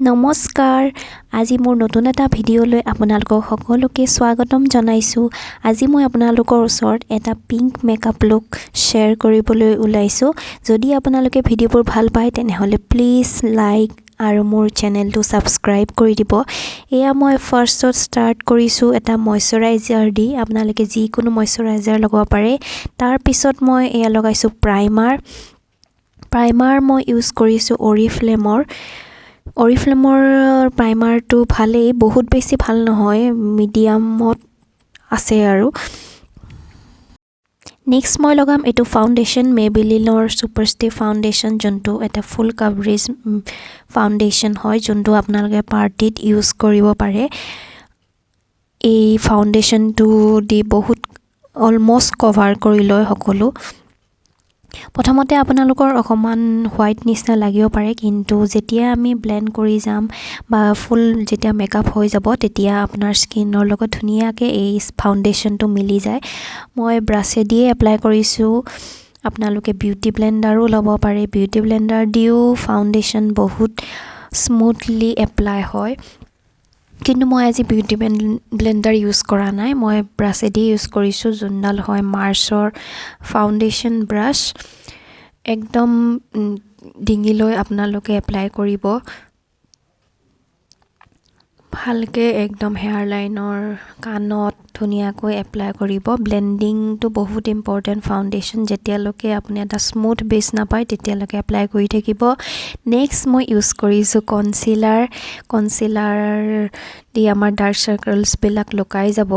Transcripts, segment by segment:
নমস্কাৰ, আজি মোৰ নতুন এটা ভিডিঅ'লৈ আপোনালোকক সকলোকে স্বাগতম জনাইছোঁ। আজি মই আপোনালোকৰ ওচৰত এটা পিংক মেকআপ লুক শ্বেয়াৰ কৰিবলৈ ওলাইছোঁ। যদি আপোনালোকে ভিডিঅ'বোৰ ভাল পায় তেনেহ'লে প্লিজ লাইক আৰু মোৰ চেনেলটো ছাবস্ক্ৰাইব কৰি দিব। এয়া মই ফাৰ্ষ্টত ষ্টাৰ্ট কৰিছোঁ এটা মইশ্চাৰাইজাৰ দি, আপোনালোকে যিকোনো মইশ্চাৰাইজাৰ লগাব পাৰে। তাৰপিছত মই এয়া লগাইছোঁ প্ৰাইমাৰ। প্ৰাইমাৰ মই ইউজ কৰিছোঁ অৰিফ্লেমৰ। অৰিফ্লেমৰ প্ৰাইমাৰটো ভালেই, বহুত বেছি ভাল নহয়, মিডিয়ামত আছে। আৰু নেক্সট মই লগাম এইটো ফাউণ্ডেশ্যন, মেবিলিনৰ ছুপাৰষ্টে ফাউণ্ডেশ্যন, যোনটো এটা ফুল কাভাৰেজ ফাউণ্ডেশ্যন হয়, যোনটো আপোনালোকে পাৰ্টিত ইউজ কৰিব পাৰে। এই ফাউণ্ডেশ্যনটো দি বহুত অলমষ্ট কভাৰ কৰি লয় সকলো। প্ৰথমতে আপোনালোকৰ অকণমান হোৱাইট নিচিনা লাগিব পাৰে, কিন্তু যেতিয়া আমি ব্লেণ্ড কৰি যাম বা ফুল যেতিয়া মেকআপ হৈ যাব তেতিয়া আপোনাৰ স্কিনৰ লগত ধুনীয়াকৈ এই ফাউণ্ডেশ্যনটো মিলি যায়। মই ব্ৰাছেদিয়ে এপ্লাই কৰিছোঁ, আপোনালোকে বিউটি ব্লেণ্ডাৰো ল'ব পাৰে। বিউটি ব্লেণ্ডাৰ দিও ফাউণ্ডেশ্যন বহুত স্মুথলি এপ্লাই হয়, কিন্তু মই আজি বিউটি ব্লেণ্ডাৰ ইউজ কৰা নাই, মই ব্ৰাছেদি ইউজ কৰিছোঁ, যোনডাল হয় মাৰ্চৰ ফাউণ্ডেশ্যন ব্ৰাছ। একদম ডিঙিলৈ আপোনালোকে এপ্লাই কৰিব ভালকৈ, একদম হেয়াৰ লাইনৰ কাণত ধুনীয়াকৈ এপ্লাই কৰিব। ব্লেণ্ডিংটো বহুত ইম্পৰ্টেণ্ট ফাউণ্ডেশ্যন, যেতিয়ালৈকে আপুনি এটা স্মুথ বেছ নাপায় তেতিয়ালৈকে এপ্লাই কৰি থাকিব। নেক্সট মই ইউজ কৰিছোঁ কনচিলাৰ। কনচিলাৰ দি আমাৰ ডাৰ্ক চাৰ্কলছবিলাক লুকাই যাব।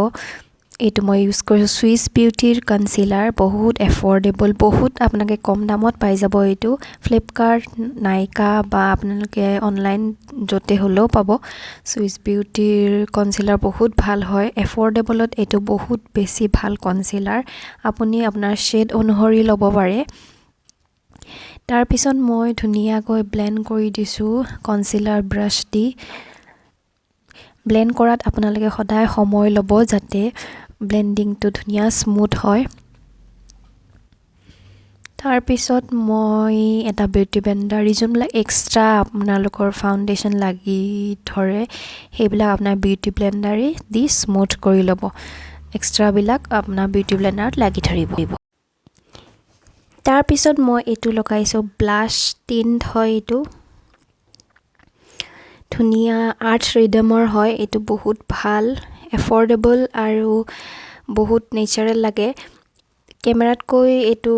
এইটো মই ইউজ কৰিছোঁ চুইচ বিউটিৰ কনচিলাৰ, বহুত এফৰ্ডেবল, বহুত আপোনালোকে কম দামত পাই যাব এইটো। ফ্লিপকাৰ্ট, নাইকা বা আপোনালোকে অনলাইন য'তে হ'লেও পাব। চুইচ বিউটিৰ কনচিলাৰ বহুত ভাল হয়, এফৰ্ডেবলত এইটো বহুত বেছি ভাল কনচিলাৰ, আপুনি আপোনাৰ শ্বেড অনুসৰি ল'ব পাৰে। তাৰপিছত মই ধুনীয়াকৈ ব্লেণ্ড কৰি দিছোঁ কনচিলাৰ ব্ৰাছ দি। ব্লেণ্ড কৰাত আপোনালোকে সদায় সময় ল'ব যাতে ব্লেণ্ডিংটো ধুনীয়া স্মুথ হয়। তাৰপিছত মই এটা বিউটি ব্লেণ্ডাৰ, যোনবিলাক এক্সট্ৰা আপোনালোকৰ ফাউণ্ডেশ্যন লাগি ধৰে সেইবিলাক আপোনাৰ বিউটি ব্লেণ্ডাৰে দি স্মুথ কৰি ল'ব, এক্সট্ৰাবিলাক আপোনাৰ বিউটি ব্লেণ্ডাৰত লাগি ধৰিব। তাৰপিছত মই এইটো লগাইছোঁ ব্লাছ টিণ্ট হয়, এইটো ধুনীয়া আৰ্থ ৰিডমৰ হয়, এইটো বহুত ভাল, এফৰ্ডেবল আৰু বহুত নেচাৰেল লাগে। কেমেৰাতকৈ এইটো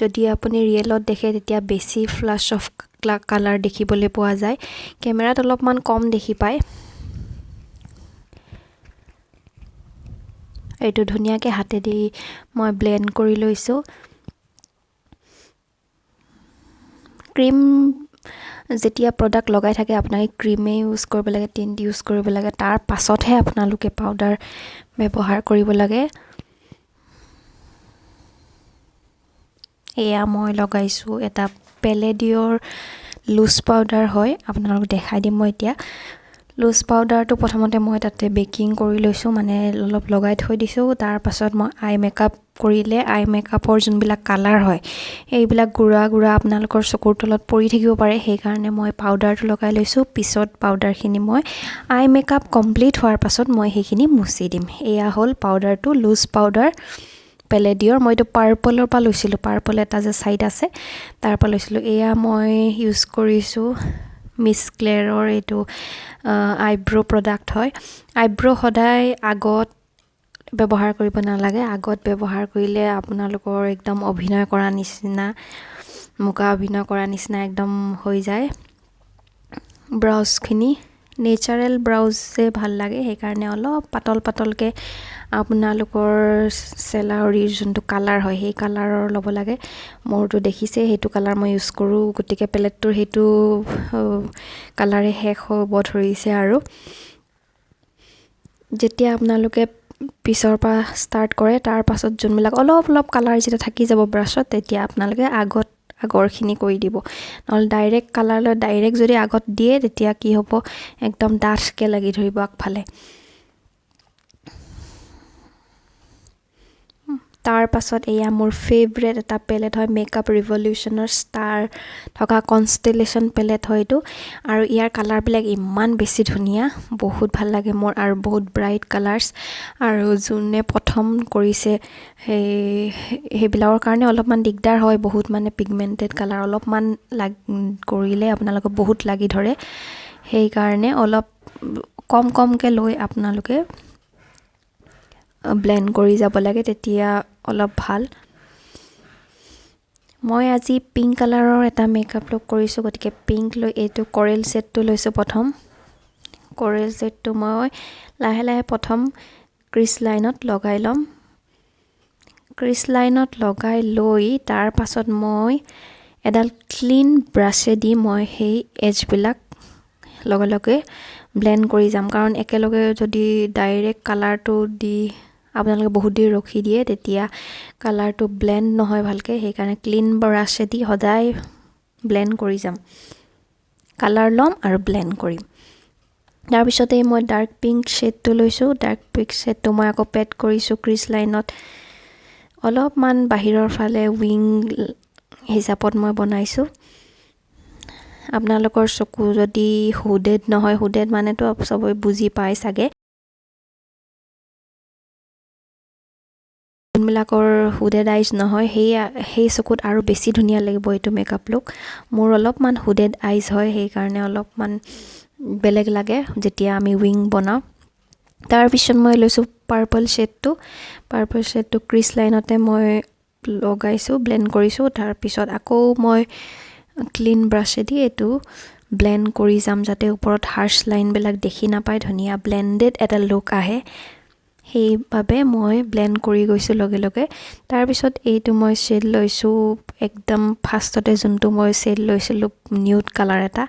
যদি আপুনি ৰিয়েলত দেখে তেতিয়া বেছি ফ্লাছ অফ কালাৰ দেখিবলৈ পোৱা যায়, কেমেৰাত অলপমান কম দেখি পায়। এইটো ধুনীয়াকৈ হাতেদি মই ব্লেণ্ড কৰি লৈছোঁ। ক্ৰীম যেতিয়া প্ৰডাক্ট লগাই থাকে আপোনালোকে ক্ৰীমেই ইউজ কৰিব লাগে, টিণ্ট ইউজ কৰিব লাগে, তাৰ পাছতহে আপোনালোকে পাউডাৰ ব্যৱহাৰ কৰিব লাগে। এয়া মই লগাইছোঁ এটা পেলেডিঅ'ৰ লুজ পাউডাৰ হয়, আপোনালোকক দেখাই দিম মই এতিয়া। লুজ পাউডাৰটো প্ৰথমতে মই তাতে বেকিং কৰি লৈছোঁ, মানে অলপ লগাই থৈ দিছোঁ। তাৰপাছত মই আই মেকআপ কৰিলে আই মেকআপৰ যোনবিলাক কালাৰ হয় সেইবিলাক গুড়া গুড়া আপোনালোকৰ চকুৰ তলত পৰি থাকিব পাৰে, সেইকাৰণে মই পাউডাৰটো লগাই লৈছোঁ। পিছত পাউডাৰখিনি মই আই মেকআপ কমপ্লিট হোৱাৰ পাছত মই সেইখিনি মুচি দিম। এয়া হ'ল পাউডাৰটো, লুজ পাউডাৰ পেলেডিঅ'ৰ। মই এইটো পাৰ্পলৰ পৰা লৈছিলোঁ, পাৰ্পল এটা যে ছাইড আছে তাৰ পৰা লৈছিলোঁ। এয়া মই ইউজ কৰিছোঁ মিছ ক্লেৰৰ এইটো আইব্ৰ' প্ৰডাক্ট হয়। আইব্ৰ' সদায় আগত ব্যৱহাৰ কৰিব নালাগে, আগত ব্যৱহাৰ কৰিলে আপোনালোকৰ একদম অভিনয় কৰা নিচিনা, মুকা অভিনয় কৰা নিচিনা একদম হৈ যায়। ব্ৰাউজখিনি নেচাৰেল ব্ৰাউজে ভাল লাগে, সেইকাৰণে অলপ পাতল পাতলকৈ আপোনালোকৰ চেলাউৰিৰ যোনটো কালাৰ হয় সেই কালাৰৰ ল'ব লাগে। মোৰতো দেখিছে সেইটো কালাৰ মই ইউজ কৰোঁ, গতিকে পেলেটটোৰ সেইটো কালাৰে শেষ হ'ব ধৰিছে। আৰু যেতিয়া আপোনালোকে পিছৰ পৰা ষ্টাৰ্ট কৰে তাৰ পাছত যোনবিলাক অলপ অলপ কালাৰ যেতিয়া থাকি যাব ব্ৰাছত তেতিয়া আপোনালোকে আগত আগৰখিনি কৰি দিব, নহ'লে ডাইৰেক্ট কালাৰ লৈ ডাইৰেক্ট যদি আগত দিয়ে তেতিয়া কি হ'ব, একদম ডাঠকৈ লাগি ধৰিব আগফালে। তাৰ পাছত এয়া মোৰ ফেভৰেট এটা পেলেট হয়, মেকআপ ৰিভলিউশ্যনৰ ষ্টাৰ থকা কনষ্টেলেশ্যন পেলেট হয় এইটো। আৰু ইয়াৰ কালাৰবিলাক ইমান বেছি ধুনীয়া, বহুত ভাল লাগে মোৰ, আৰু বহুত ব্ৰাইট কালাৰ্ছ। আৰু যোনে প্ৰথম কৰিছে সেইবিলাকৰ কাৰণে অলপমান দিগদাৰ হয়, বহুত মানে পিগমেণ্টেড কালাৰ অলপমান কৰিলে আপোনালোকক বহুত লাগি ধৰে। সেইকাৰণে অলপ কম কমকৈ লৈ আপোনালোকে ব্লেণ্ড কৰি যাব লাগে, তেতিয়া অলপ ভাল। মই আজি পিংক কালাৰৰ এটা মেকআপ লুক কৰিছোঁ, গতিকে পিংক লৈ এইটো কৰেল শ্বেডটো লৈছোঁ। প্ৰথম কৰেল শ্বেডটো মই লাহে লাহে প্ৰথম ক্ৰিজ লাইনত লগাই ল'ম। ক্ৰিজ লাইনত লগাই লৈ তাৰ পাছত মই এডাল ক্লিন ব্ৰাছেদি মই সেই এজবিলাক লগে লগে ব্লেণ্ড কৰি যাম, কাৰণ একেলগে যদি ডাইৰেক্ট কালাৰটো দি আপোনালোকে বহুত দেৰি ৰখি দিয়ে তেতিয়া কালাৰটো ব্লেণ্ড নহয় ভালকৈ। সেইকাৰণে ক্লিন ব্ৰাছেদি সদায় ব্লেণ্ড কৰি যাম, কালাৰ ল'ম আৰু ব্লেণ্ড কৰিম। তাৰপিছতে মই ডাৰ্ক পিংক শ্বেডটো লৈছোঁ। ডাৰ্ক পিংক শ্বেডটো মই আকৌ পেড কৰিছোঁ ক্ৰিজ লাইনত, অলপমান বাহিৰৰ ফালে উইং হিচাপত মই বনাইছোঁ। আপোনালোকৰ চকু যদি হুডেড নহয়, হুডেড মানেতো চবেই বুজি পায় চাগে, যোনবিলাকৰ হুডেড আইজ নহয় সেই চকুত আৰু বেছি ধুনীয়া লাগিব এইটো মেকআপ লুক। মোৰ অলপমান হুডেড আইজ হয়, সেইকাৰণে অলপমান বেলেগ লাগে যেতিয়া আমি উইং বনাওঁ। তাৰপিছত মই লৈছোঁ পাৰ্পল শ্বেডটো। পাৰ্পল শ্বেডটো ক্ৰিজ লাইনতে মই লগাইছোঁ, ব্লেণ্ড কৰিছোঁ। তাৰপিছত আকৌ মই ক্লিন ব্ৰাছেদি এইটো ব্লেণ্ড কৰি যাম, যাতে ওপৰত হাৰ্চ লাইনবিলাক দেখি নাপায়, ধুনীয়া ব্লেণ্ডেড এটা লুক আহে। সেইবাবে মই ব্লেণ্ড কৰি গৈছোঁ লগে লগে। তাৰপিছত এইটো মই শ্বেড লৈছোঁ, একদম ফাৰ্ষ্টতে যোনটো মই শ্বেড লৈছিলোঁ নিউড কালাৰ এটা।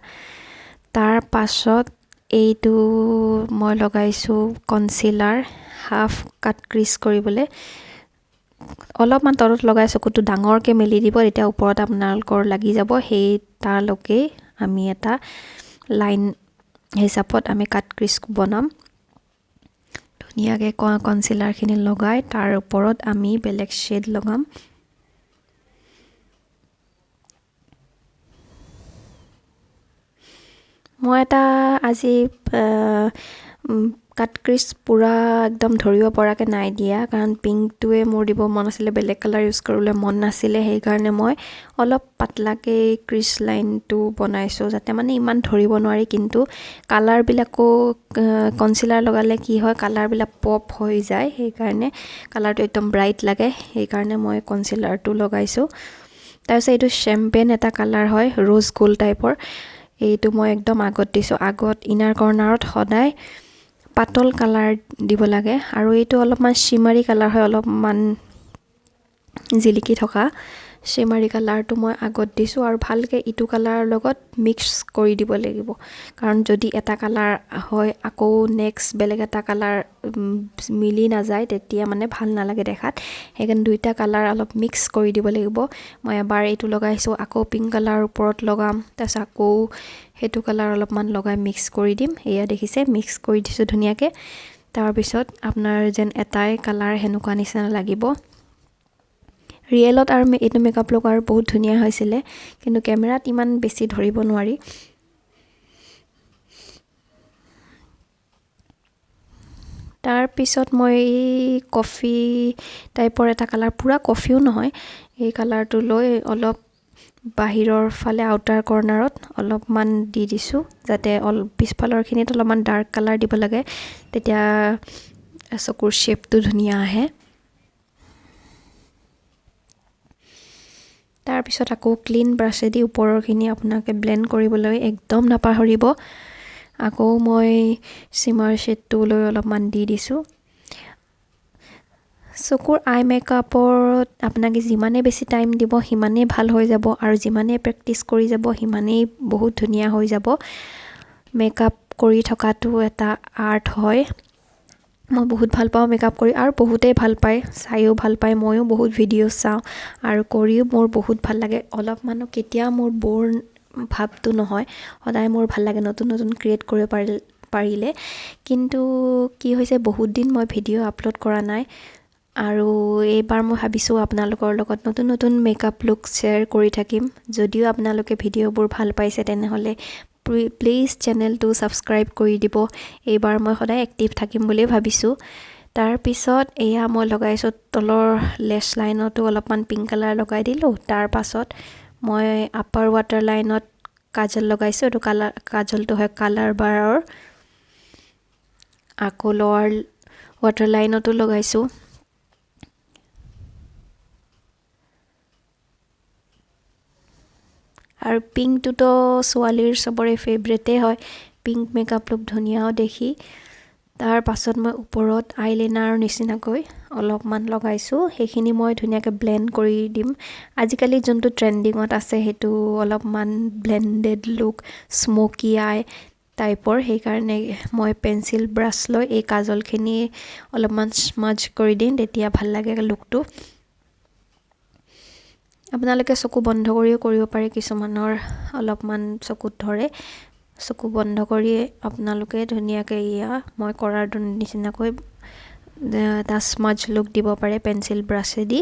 তাৰ পাছত এইটো মই লগাইছোঁ কনচিলাৰ হাফ কাট ক্ৰিজ কৰিবলৈ, অলপমান তলত লগাই চকুটো ডাঙৰকৈ মেলি দিব, তেতিয়া ওপৰত আপোনালোকৰ লাগি যাব। সেই তালৈকে আমি এটা লাইন হিচাপত আমি কাট ক্ৰিজ বনাম। ধুনীয়াকৈ কনচিলাৰখিনি লগাই তাৰ ওপৰত আমি বেলেগ শ্বেড লগাম। মই এটা আজি কাট ক্ৰিজ পূৰা একদম ধৰিব পৰাকৈ নাই দিয়া, কাৰণ পিংকটোৱে মোৰ দিব মন আছিলে, বেলেগ কালাৰ ইউজ কৰিবলৈ মন নাছিলে। সেইকাৰণে মই অলপ পাতলাকৈ ক্ৰিজ লাইনটো বনাইছোঁ, যাতে মানে ইমান ধৰিব নোৱাৰি। কিন্তু কালাৰবিলাকো কনচিলাৰ লগালে কি হয়, কালাৰবিলাক পপ হৈ যায়, সেইকাৰণে কালাৰটো একদম ব্ৰাইট লাগে, সেইকাৰণে মই কনচিলাৰটো লগাইছোঁ। তাৰপিছত এইটো চেম্পেইন এটা কালাৰ হয়, ৰ'জ গ'ল্ড টাইপৰ, এইটো মই একদম আগত দিছোঁ। আগত ইনাৰ কৰ্ণাৰত সদায় পাতল কালাৰ দিব লাগে, আৰু এইটো অলপমান চিমাৰী কালাৰ হয়, অলপমান জিলিকি থকা চিমাৰী কালাৰটো মই আগত দিছোঁ। আৰু ভালকৈ ইটো কালাৰৰ লগত মিক্স কৰি দিব লাগিব, কাৰণ যদি এটা কালাৰ হয় আকৌ নেক্সট বেলেগ এটা কালাৰ মিলি নাযায়, তেতিয়া মানে ভাল নালাগে দেখাত। সেইকাৰণে দুইটা কালাৰ অলপ মিক্স কৰি দিব লাগিব। মই এবাৰ এইটো লগাইছোঁ, আকৌ পিংক কালাৰৰ ওপৰত লগাম, তাৰপিছত আকৌ সেইটো কালাৰ অলপমান লগাই মিক্স কৰি দিম। এয়া দেখিছে, মিক্স কৰি দিছোঁ ধুনীয়াকৈ। তাৰপিছত আপোনাৰ যেন এটাই কালাৰ সেনেকুৱা নিচিনা লাগিব। ৰিয়েলত আৰু এইটো মেকআপ লুক আৰু বহুত ধুনীয়া হৈছিলে, কিন্তু কেমেৰাত ইমান বেছি ধৰিব নোৱাৰি। তাৰপিছত মই এই কফি টাইপৰ এটা কালাৰ, পূৰা কফিও নহয়, এই কালাৰটো লৈ অলপ বাহিৰৰ ফালে আউটাৰ কৰ্ণাৰত অলপমান দি দিছোঁ, যাতে পিছফালৰখিনিত অলপমান ডাৰ্ক কালাৰ দিব লাগে, তেতিয়া চকুৰ শ্বেপটো ধুনীয়া আহে। তাৰপিছত আকৌ ক্লিন ব্ৰাছেদি ওপৰৰখিনি আপোনালোকে ব্লেণ্ড কৰিবলৈ একদম নাপাহৰিব। আকৌ মই চিমাৰ শ্বেডটো লৈ অলপমান দি দিছোঁ। চকুৰ আই মেকআপত আপোনাক যিমানে বেছি টাইম দিব সিমানেই ভাল হৈ যাব, আৰু যিমানেই প্ৰেক্টিচ কৰি যাব সিমানেই বহুত ধুনীয়া হৈ যাব। মেকআপ কৰি থকাটো এটা আৰ্ট হয়। মই বহুত ভাল পাওঁ মেকআপ কৰি, আৰু বহুতেই ভাল পায়, চাইও ভাল পায়। ময়ো বহুত ভিডিঅ' চাওঁ আৰু কৰিও মোৰ বহুত ভাল লাগে। অলপমানো কেতিয়াও মোৰ ব'ৰ ভাৱটো নহয়, সদায় মোৰ ভাল লাগে নতুন নতুন ক্ৰিয়েট কৰিব পাৰিলে। কিন্তু কি হৈছে, বহুত দিন মই ভিডিঅ' আপলোড কৰা নাই। আৰু এইবাৰ মই ভাবিছোঁ আপোনালোকৰ লগত নতুন নতুন মেকআপ লুক শ্বেয়াৰ কৰি থাকিম। যদিও আপোনালোকে ভিডিঅ'বোৰ ভাল পাইছে তেনেহ'লে প্লিজ চেনেলটো ছাবস্ক্ৰাইব কৰি দিব। এইবাৰ মই সদায় এক্টিভ থাকিম বুলিয়ে ভাবিছোঁ। তাৰপিছত এয়া মই লগাইছোঁ তলৰ লেছ লাইনতো অলপমান পিংক কালাৰ লগাই দিলোঁ। তাৰপাছত মই আপাৰ ৱাটাৰ লাইনত কাজল লগাইছোঁ। এইটো কালাৰ কাজলটো হয় কালাৰ বাৰৰ। আকৌ লৱাৰ ৱাটাৰ লাইনতো লগাইছোঁ। আৰু পিংকটোতো ছোৱালীৰ চবৰে ফেভৰেটেই হয়। পিংক মেকআপ লুক ধুনীয়াও দেখি। তাৰ পাছত মই ওপৰত আইলাইনাৰ নিচিনাকৈ অলপমান লগাইছোঁ। সেইখিনি মই ধুনীয়াকৈ ব্লেণ্ড কৰি দিম। আজিকালি যোনটো ট্ৰেণ্ডিঙত আছে সেইটো অলপমান ব্লেণ্ডেড লুক, স্মকি আই টাইপৰ, সেইকাৰণে মই পেঞ্চিল ব্ৰাছ লৈ এই কাজলখিনি অলপমান স্মাজ কৰি দিম, তেতিয়া ভাল লাগে লুকটো। আপোনালোকে চকু বন্ধ কৰিও কৰিব পাৰে, কিছুমানৰ অলপমান চকুত ধৰে। চকু বন্ধ কৰিয়ে আপোনালোকে ধুনীয়াকৈ এয়া মই কৰাৰ নিচিনাকৈ এটা স্মাজ লুক দিব পাৰে পেঞ্চিল ব্ৰাছেদি।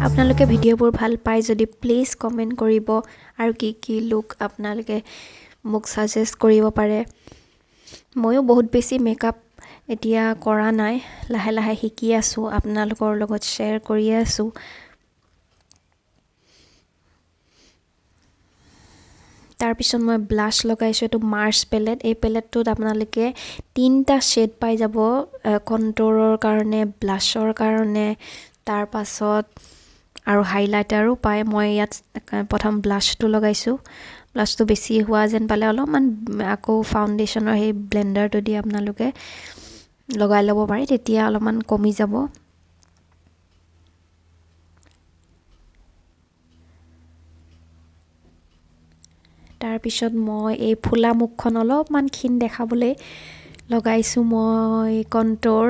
আপোনালোকে ভিডিঅ'বোৰ ভাল পায় যদি প্লিজ কমেণ্ট কৰিব আৰু কি কি লুক আপোনালোকে মোক ছাজেষ্ট কৰিব পাৰে। ময়ো বহুত বেছি মেকআপ এতিয়া কৰা নাই, লাহে লাহে শিকি আছোঁ, আপোনালোকৰ লগত শ্বেয়াৰ কৰিয়ে আছোঁ। তাৰপিছত মই ব্লাছ লগাইছোঁ, এইটো মাৰ্চ পেলেট। এই পেলেটটোত আপোনালোকে 3টা শ্বেড পাই যাব, কণ্ট্ৰ'ৰৰ কাৰণে, ব্লাছৰ কাৰণে, তাৰপাছত আৰু হাইলাইটাৰো পায়। মই ইয়াত প্ৰথম ব্লাছটো লগাইছোঁ। ব্লাছটো বেছি হোৱা যেন পালে অলপমান আকৌ ফাউণ্ডেশ্যনৰ সেই ব্লেণ্ডাৰটো দি আপোনালোকে লগাই ল'ব পাৰে, তেতিয়া অলপমান কমি যাব। তাৰপিছত মই এই ফুলা মুখখন অলপমান ক্ষীণ দেখাবলৈ লগাইছোঁ মই কণ্ট্ৰ'ৰ।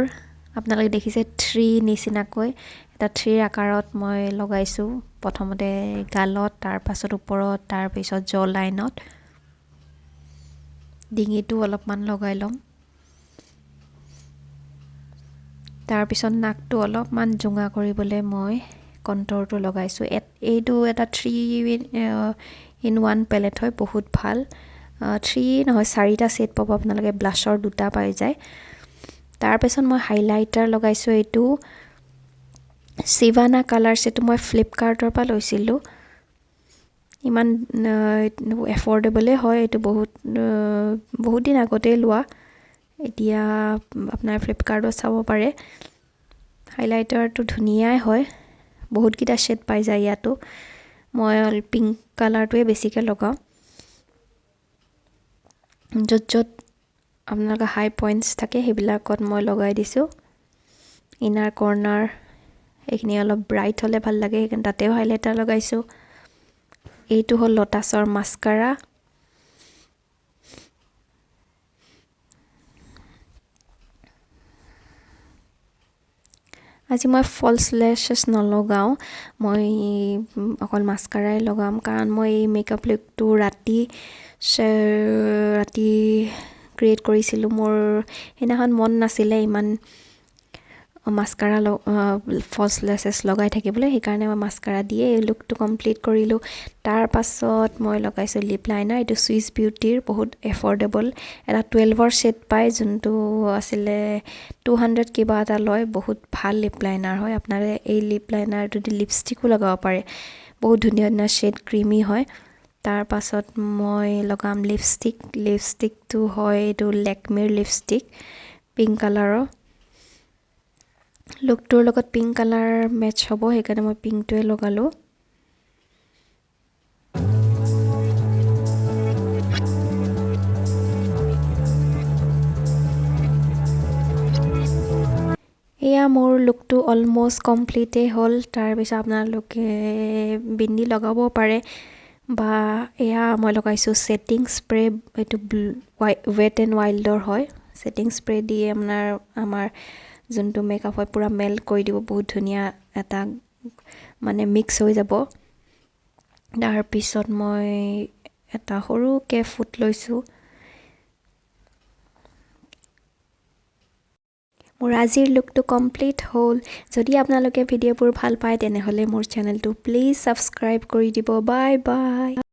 আপোনালোকে দেখিছে 3 নিচিনাকৈ এটা 3 আকাৰত মই লগাইছোঁ, প্ৰথমতে গালত, তাৰপাছত ওপৰত, তাৰপিছত জ লাইনত। ডিঙিটো অলপমান লগাই ল'ম। তাৰপিছত নাকটো অলপমান জোঙা কৰিবলৈ মই কণ্ট্ৰ'ৰটো লগাইছোঁ। এইটো এটা 3 in 1 palette হয়, বহুত ভাল। 3 নহয় 4টা ছেট পাব আপোনালোকে, ব্লাছৰ 2টা পাই যায়। তাৰপিছত মই হাইলাইটাৰ লগাইছোঁ, এইটো চিভানা কালাৰ ছেটটো মই ফ্লিপকাৰ্টৰ পৰা লৈছিলোঁ। ইমান এফৰ্ডেবলেই হয়, এইটো বহুত বহুত দিন আগতেই লোৱা, এতিয়া আপোনাৰ ফ্লিপকাৰ্টত চাব পাৰে। হাইলাইটাৰটো ধুনীয়াই হয়, বহুতকেইটা শ্বেড পাই যায় ইয়াতো। মই পিংক কালাৰটোৱে বেছিকৈ লগাওঁ। য'ত য'ত আপোনালোকৰ হাই পইণ্টছ থাকে সেইবিলাকত মই লগাই দিছোঁ। ইনাৰ কৰ্ণাৰ এইখিনি অলপ ব্ৰাইট হ'লে ভাল লাগে, সেইকাৰণে তাতেও হাইলাইটাৰ লগাইছোঁ। এইটো হ'ল লটাছৰ মাস্কাৰা। আজি মই ফলছ লেছেছ নলগাওঁ, মই অকল মাস্কাৰাই লগাম, কাৰণ মই এই মেকআপ লুকটো ৰাতি ৰাতি ক্ৰিয়েট কৰিছিলোঁ। মোৰ সেইদিনাখন মন নাছিলে ইমান মাস্কাৰা ফলছ লেছেছ লগাই থাকিবলৈ, সেইকাৰণে মই মাস্কাৰা দিয়ে এই লুকটো কমপ্লিট কৰিলোঁ। তাৰপাছত মই লগাইছোঁ লিপ লাইনাৰ, এইটো চুইচ বিউটিৰ, বহুত এফৰ্ডেবল। এটা 12ৰ ছেট পায়, যোনটো আছিলে 200 কিবা এটা লয়। বহুত ভাল লিপ লাইনাৰ হয়। আপোনালোকে এই লিপ লাইনাৰটো দি লিপষ্টিকো লগাব পাৰে, বহুত ধুনীয়া ধুনীয়া শ্বেড, ক্ৰিমি হয়। তাৰপাছত মই লগাম লিপষ্টিক। লিপষ্টিকটো হয় এইটো লেকমিৰ লিপষ্টিক, পিংক কালাৰৰ। লুকটোৰ লগত পিংক কালাৰ মেটচ হ'ব, সেইকাৰণে মই পিংকটোৱে লগালোঁ। এয়া মোৰ লুকটো অলমষ্ট কমপ্লিটেই হ'ল। তাৰপিছত আপোনালোকে বিন্দি লগাব পাৰে বা এয়া মই লগাইছোঁ ছেটিং স্প্ৰে, এইটো ৱেট এণ্ড ৱাইল্ডৰ হয়। ছেটিং স্প্ৰে দিয়ে আপোনাৰ আমাৰ যোনটো মেকআপ হয় পূৰা মেল্ট কৰি দিব, বহুত ধুনীয়া এটা মানে মিক্স হৈ যাব। তাৰপিছত মই এটা সৰুকৈ ফুট লৈছোঁ। মোৰ আজিৰ লুকটো কমপ্লিট হ'ল। যদি আপোনালোকে ভিডিঅ'বোৰ ভাল পায়, তেনেহ'লে মোৰ চেনেলটো প্লিজ ছাবস্ক্ৰাইব কৰি দিব। Bye bye.